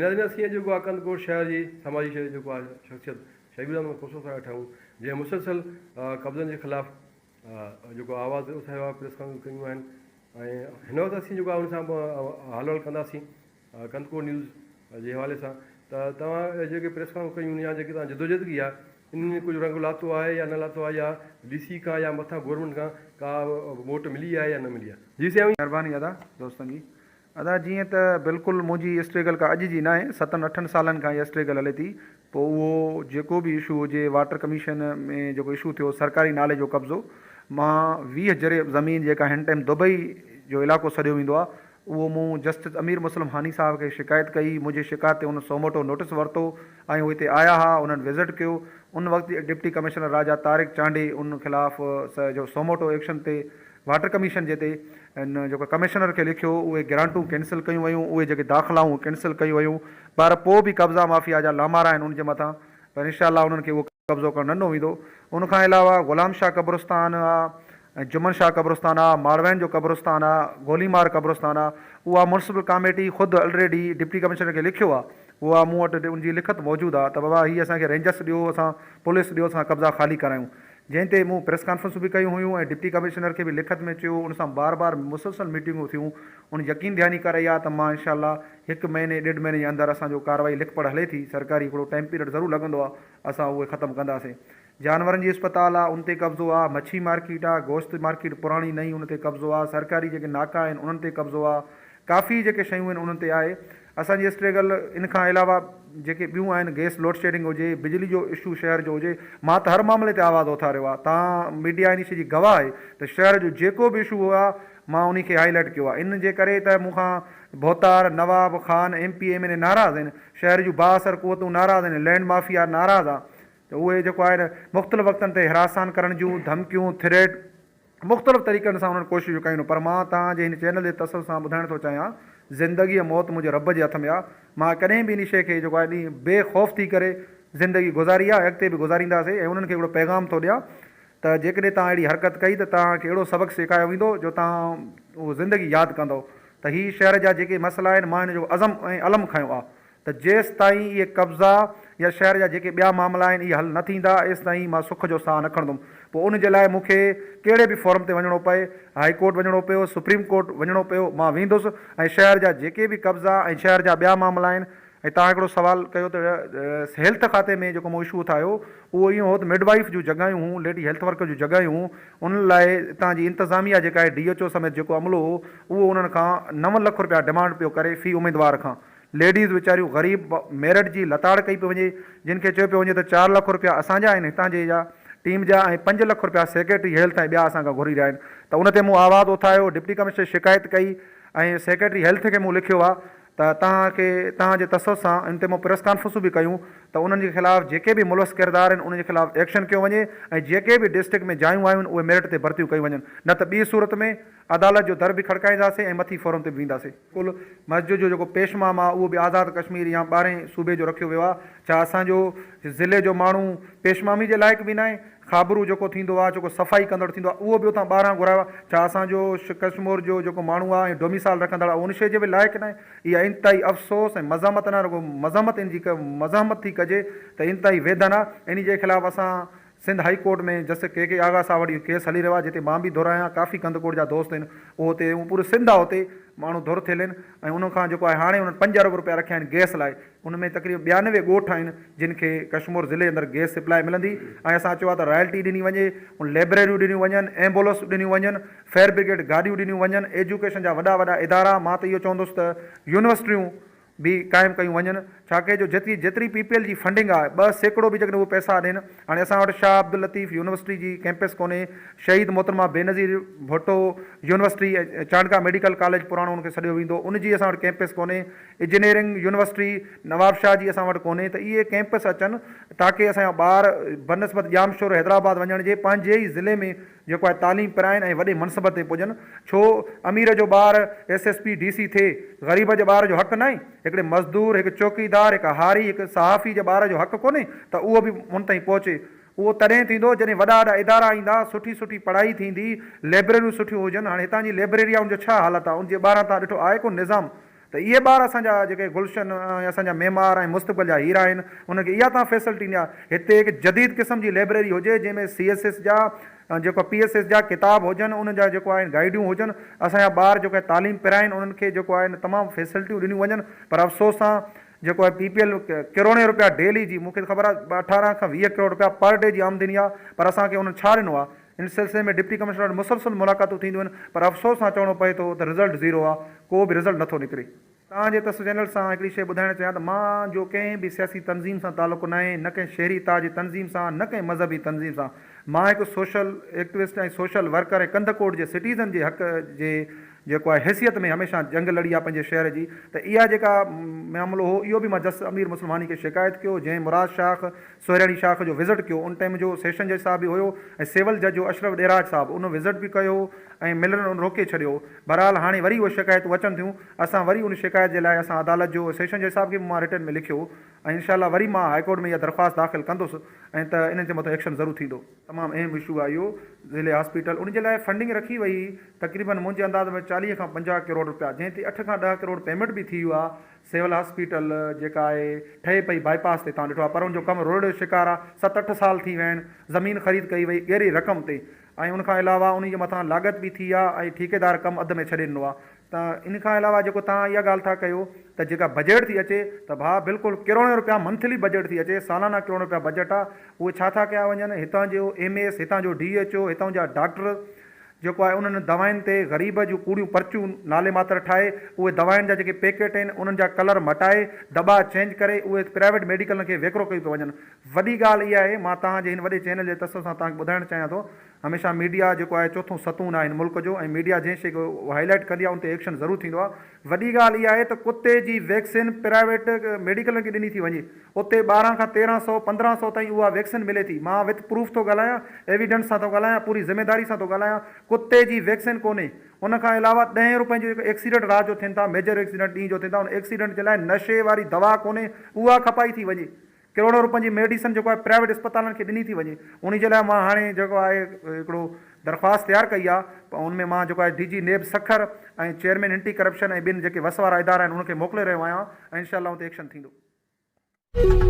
جي ناظرين اسين اڄ جيڪو آهي ڪنڌڪوٽ شهر جي سماجي شهر جيڪو آهي شخصيت شبير احمد کوسو سان ويٺا آهيون جنهن مسلسل قبضن جي خلاف جيڪو آواز اٿايو آهي پريس ڪانفرنس ڪيون آهن ۽ هن وقت اسين جيڪو آهي ان سان حال احوال ڪنداسين ڪنڌڪوٽ نيوز جي حوالي سان ته توهان جيڪي پريس ڪانفرنس ڪيون يا جيڪي توهان جدوجهد ڪئي آهي انهن ۾ ڪجهه رنگ لاتو آهي يا نه لاتو آهي يا ڊي سي کان يا مٿان گورنمينٽ کان ڪا موٽ ملي آهي يا نه ملي آهي جي سائين. مهرباني ادا دوستن جي. ادا جيئن ته بلڪل منهنجي اسٽريگل ڪا اڄ جي ناهي ستن اٺن سالن کان اها اسٽريگل هلي ٿي پوء اهو جيڪو به اشو هجي واٽر ڪميشن ۾ جيڪو اشو ٿيو سرڪاري نالي جو قبضو مان 20 جريب زمين جيڪا هن ٽائيم دبئي جو علائقو سڏيو ويندو آهي اهو مون جسٽس امير مسلم هاني صاحب کي شڪايت ڪئي منهنجي شڪايت تي ان سوموٽو نوٽس ورتو ۽ هو هتي آيا ها انهن وزٽ ڪيو ان وقت جي ڊپٽي ڪمشنر راجا طارق چانڊيي ان خلاف جو سوموٽو ايڪشن تي واٽر ڪميشن جي تي ان جيڪو ڪمشنر کي لکيو اهي گرانٽون ڪينسل ڪيون ويون اهي جيڪي داخلائون ڪينسل ڪيون ويون پر پوء به قبضا مافيا جا لامارا آهن ان جي مٿان پر انشاء الله انهن کي اهو قبضو ڪرڻ نه ڏنو ويندو ان کان علاوه غلام شاهه قبرستان آ ۽ جمن شاهه قبرستان آ ماڙوين جو قبرستان آ گوليمار قبرستان آ اها مونسپل ڪاميٽي خود الريڊي ڊپٽي ڪمشنر کي لکيو آ اها مون وٽ ان جي لکت موجود آ ته بابا هي اسان کي رينجرس ڏيو اسان پوليس ڏيو اسان قبضا خالي ڪرايون جنهن تي مون پريس ڪانفرنسون به ڪيون هيون ۽ ڊپٽي ڪمشنر کي به لکت ۾ چيو ان سان بار بار مسلسل ميٽنگون ٿيون ان يقين دهاني ڪرائي آ ته مان انشاء الله هڪ مهيني ڏيڍ مهيني جي اندر اسان جو ڪارروائي لک پڙهه هلي ٿي سرڪاري هڪڙو ٽائيم پيريڊ ضرور لڳندو آ اسان اهي ختم ڪنداسين جانورن جي اسپتال آ ان تي قبضو آ مڇي مارڪيٽ آ گوشت مارڪيٽ پراڻي نئين ان تي قبضو آ سرڪاري جيڪي ناڪا آهن انهن تي قبضو آ ڪافي جيڪي شيون آهن انهن تي آهي اسان جي اسٽريگل ان کان علاوه جيڪي ٻيون آهن گئس لوڊشيڊنگ هجي بجلي جو اشو شهر جو هجي مان ته هر معاملي تي آواز اٿاريو آهي تان ميڊيا ان شي جي گواهه آهي ته شهر جو جيڪو به اشو هو آهي مان انهي کي هائي لائيٽ ڪيو آهي ان جي ڪري ته مون کان ڀوتار nawab Khan M P M N A ناراض آهن شهر جون بااثر قوتون ناراض آهن لينڊ مافيا ناراض آهي ته اهي جيڪو آهي نه مختلف وقتن تي هراسان ڪرڻ جون ڌمڪيون ٿريٽ مختلف طريقن سان انهن ڪوششون ڪيون پر مان توهان جي هن چينل جي تسلسل سان ٻڌائڻ ٿو چاهيان زندگي ۽ موت منهنجي رب جي هٿ ۾ آ مان ڪڏهن به انهي شيء کي جيڪو آهي ڏينهن بي خوف ٿي ڪري زندگي گذاري آ ۽ اڳتي به گذارينداسي ۽ انهن کي هڪڙو پيغام ٿو ڏيان ته جيڪڏهن توهان اهڙي حرڪت ڪئي ته توهان کي اهڙو سبق سيکايو ويندو جو توهان اهو زندگي ياد ڪندؤ ته هي شهر جا جيڪي مسئلا آهن مان هن جو عزم ۽ علم کنيو آ ته جيستائين اهي قبضا يا شهر جا جيڪي ٻيا معاملا آهن اهي حل نه ٿيندا ايستائين مان سک جو ساهه نه کڻندم پوء ان جي لاء مون کي ڪهڙي به فورم تي وڃڻو پئي هائي ڪورٽ وڃڻو پيو سپريم ڪورٽ وڃڻو پيو مان ويندس ۽ شهر جا جيڪي به قبضا ۽ شهر جا ٻيا معاملا آهن ۽ توهان هڪڙو سوال ڪيو ته هيلٿ کاتي ۾ جيڪو مون اشو اٿايو اهو اهو هو ته مڊ وائيف جون جڳهيون هيون ليڊي هيلٿ ورڪر جون جڳهيون هيون انهن لاء اتان جي انتظاميا جيڪا آهي ڊي ايڇ او سميت جيڪو عملو هو اهو انهن کان نو لک رپيا ڊمانڊ پيو ڪري في اميدوار کان ليڊيز ويچاريون غريب ميرٽ جي لتاڙ ڪئي پئي وڃي جن کي چيو پيو وڃي ته چار لک رپيا اسان جا آهن هتان جي جا ٽيم جا ۽ پنج لک رپيا سيڪريٽري هيلٿ ۽ ٻيا اسان کان گهري رهيا آهن ته ان تي مون آواز اٿايو ڊپٽي ڪمشنر شڪايت ڪئي ۽ سيڪريٽري هيلٿ کي مون لکيو آهي ته توهان کي توهان جي تسلسل سان ان تي مون پريس ڪانفرنسون به ڪيون ته انهن جي خلاف جيڪي به ملوث ڪردار آهن انهن جي خلاف ايڪشن ڪيو وڃي ۽ جيڪي به ڊسٽرڪٽ ۾ جايون آيون آهن اهي ميرٽ تي ڀرتيون ڪيون وڃن نه ته ٻي صورت ۾ عدالت جو در به کڙڪائينداسين ۽ مٿي فورم تي به وينداسين. ڪل مسجد جو جيڪو پيشمام آ اهو به آزاد ڪشمير يا ٻاهرين صوبي جو رکيو ويو آ. ڇا اسان جو ضلعي جو ماڻهو پيشمامي جي لائق به ناهي؟ خابرو جيڪو ٿيندو آ جيڪو صفائي ڪندڙ ٿيندو آ اهو به اتان ٻاهران گهرايو آ. ڇا اسان جو ڪشمور جو جيڪو ماڻهو آ ۽ ڊوميسال رکندڙ آ اهو ان شيء جي به لائق ناهي؟ اها انتهائي افسوس ۽ مذمت نه رڳو مذمت ان جي مزاحمت ٿي ڪجي ته انتهائي ويڌن آ. انهي جي خلاف اسان Sindh high court ۾ justice K K Agha صاحب وٽ اهو ڪيس هلي رهيو آهي جتي مان به ڌر آهيان ڪافي ڪنڌڪوٽ جا دوست آهن اهو اتي پوري سنڌ آهي اتي ماڻهو ڌر ٿيل آهن ۽ ان کان جيڪو آهي هاڻي انهن پنج ارب روپيا رکيا آهن گئس لاء ان ۾ تقريبن 92 ڳوٺ آهن جن کي ڪشمور ضلعي اندر گئس سپلاء ملندي ۽ اسان چيو آهي ته رائلٽي ڏني وڃي ان لئبريريون ڏنيون وڃن ايمبولنس ڏنيون وڃن فائر برگيڊ گاڏيون ڏنيون وڃن ايجوڪيشن جا وڏا وڏا ادارا مان ته اهو چوندس ته يونيورسٽيون به قائم ڪيون وڃن ڇاڪي جو جيتري جيتري پي پي ايل جي فنڊنگ آهي 2% به جيڪڏهن اهي پئسا ڏين هاڻي اسان وٽ شاهه عبداللطيف يونيورسٽي جي ڪيمپس ڪونهي شهيد محترمه Benazir Bhutto university ۽ Chandka medical college پراڻو ان کي سڏيو ويندو ان جي اسان وٽ ڪيمپس ڪونهي انجنيئرنگ يونيورسٽي نوابشاهه جي اسان وٽ ڪونهي ته اهي ڪيمپس اچن تاڪي اسان جا ٻار بنسبت ڄامشورو حيدرآباد وڃڻ جي پنهنجي ئي ضلعي ۾ جيڪو آهي تعليم پرائين ۽ وڏي منصب تي پڄن، ڇو امير جو ٻار S S P D C ٿئي، غريب جي ٻار جو حق ناهي؟ هڪڙي مزدور، هڪ چوڪيدار، هڪ هاري، هڪ صحافي جي ٻار جو حق ڪونهي ته اهو به ان تائين پهچي؟ اهو تڏهن ٿيندو جڏهن وڏا وڏا ادارا ايندا، سٺي سٺي پڙهائي ٿيندي، لئبريريون سٺيون هجن، هاڻي هتان جي لئبريري آهي ان جو ڇا حالت آهي، ان جي ٻاهران توهان ڏٺو آهي ڪو نظام؟ ته اهي ٻار اسان جا جيڪي گلشن ۽ اسان جا معمار ۽ مستقبل جا هيرا آهن انهن کي اها توهان فيسلٽي ڏيندا هتي هڪ جديد قسم جي لئبريري هجي جنهن ۾ سي ايس ايس جا جيڪو پي ايس ايس جا ڪتاب هجن انهن جا جيڪو آهن گائيڊيون هجن اسان جا ٻار جيڪو آهي تعليم پرائين انهن کي جيڪو آهي تمام فيسلٽيون ڏنيون وڃن پر افسوس سان جيڪو آهي پي پي ايل ڪروڙين روپيا ڊيلي جي مون کي خبر آهي 18 کان 20 ڪروڙ روپيا پر ڊي جي آمدني آهي پر اسان کي انهن ڇا ڏنو آهي ان سلسلي ۾ ڊپٽي ڪمشنر وٽ مسلسل ملاقاتون ٿينديون آهن پر افسوس سان چوڻو پئي ٿو ته رزلٽ زيرو آهي ڪو به رزلٽ نٿو نڪري. توهان جي تس چينل سان هڪڙي شيء ٻڌائڻ چاهيان ته مان جو ڪنهن به سياسي تنظيم سان تعلق ناهي نه ڪنهن شهري اتحاد جي تنظيم سان نه ڪنهن مذهبي تنظيم سان مان هڪ social activist ۽ social worker ۽ Kandhkot جي سٽيزن جي حق جي جيڪو آهي حيثيت ۾ هميشه جنگ لڙي آهي پنهنجي شهر جي ته اها جيڪا معاملو هو اهو به مان جسٽس امير مسلماني کي شڪايت ڪيو جنهن مراد شاخ سهرياڻي شاخ جو وزٽ ڪيو ان ٽائيم جو سيشن جج صاحب به هيو ۽ سول جج هو اشرف ڏيراج صاحب ان وزٽ به ڪيو هو ۽ ملرن ان روڪي ڇڏيو هو بھرحال هاڻي وري اهي شڪايتون اچن ٿيون اسان وري ان شڪايت جي لاء اسان عدالت جو سيشن جج صاحب کي به مان رٽن ۾ لکيو هو ۽ انشاء الله وري مان هائي ڪورٽ ۾ اها درخواست داخل ڪندس ۽ ته انهن جي مٿان ايڪشن ضرور ٿيندو. تمام اهم اشو آهي اهو ضلعي هاسپيٽل ان جي لاء فنڊنگ رکي وئي تقريبن منهنجي انداز ۾ 40 کان 50 ڪروڙ رپيا جنهن تي 8 کان 10 ڪروڙ پيمنٽ به ٿي ويو آهي سول هاسپيٽل جيڪا آهي ٺهي پئي بائي پاس تي توهان ڏٺو آهي پر ان جو ڪم روڙي جو شڪار آهي ست اٺ سال ٿي ويا آهن زمين خريد ڪئي وئي ڳري رقم تي ۽ ان کان علاوه انهي جي مٿان لاڳت به ٿي آهي ۽ ٺيڪيدار ڪم اڌ ۾ ڇڏي ڏنو آهي ته ان کان علاوه جيڪو توهان اها ڳالهه ٿا ڪيو ته جيڪا بجيٽ ٿي اچي ته ڀاء بلڪل ڪروڙين روپيا منٿلي بجيٽ ٿي اچي سالانه ڪروڙين روپيا بجيٽ آهي اهي ڇا ٿا ڪيا وڃن هتان جو ايم ايس هتان جو ڊي ايڇ او هتان جا ڊاڪٽر جيڪو آهي انهن دوائن تي غريب جون ڪوڙيون پرچيون نالي ماتر ٺاهي اهي دوائن جا جيڪي پيڪيٽ آهن انهن جا ڪلر مٽائي دٻا چينج ڪري اهي پرائيويٽ ميڊيڪلن کي ويڪرو ڪيون پيا وڃن وڏي ڳالهه اها آهي مان توهان جي هن وڏي چينل جي تصور سان توهان کي ٻڌائڻ چاهيان ٿو هميشه ميڊيا جيڪو آهي چوٿون ستون آهي هن ملڪ جو ۽ ميڊيا جنهن شي کي هائي لائيٽ ڪندي آهي ان تي ايڪشن ضرور ٿيندو آهي وڏي ڳالهه اها آهي ته ڪتي جي ويڪسين پرائيويٽ ميڊيڪلن کي ڏني ٿي وڃي اتي 12 کان 13 سو 15 سو تائين اها ويڪسين ملي ٿي. مان وٿ پروف ٿو ڳالهايان، ايويڊنس سان ٿو ڳالهايان، پوري ذميداري سان ٿو ڳالهايان. ڪتي جي ويڪسين ڪونهي. ان کان علاوه ڏهين روپين جو جيڪو ايڪسيڊنٽ رات جو ٿين ٿا، ميجر ايڪسيڊنٽ ڏينهن جو ٿين ٿا، ان ايڪسيڊنٽ جي لاء نشي واري دوا ڪونهي، اها کپائي ٿي وڃي. ڪروڙين روپين جي ميڊيسن جيڪو آهي پرائيويٽ اسپتالن کي ڏني ٿي وڃي. انهي جي لاء مان هاڻي جيڪو آهي هڪڙو درخواست تيار ڪئي آهي ان ۾ مان جيڪو آهي D G NAB Sukkur ۽ chairman anti corruption ۽ ٻين جيڪي وس وارا ادارا آهن انهن کي موڪلي رهيو آهيان ۽ انشاء الله ان تي ايڪشن ٿيندو.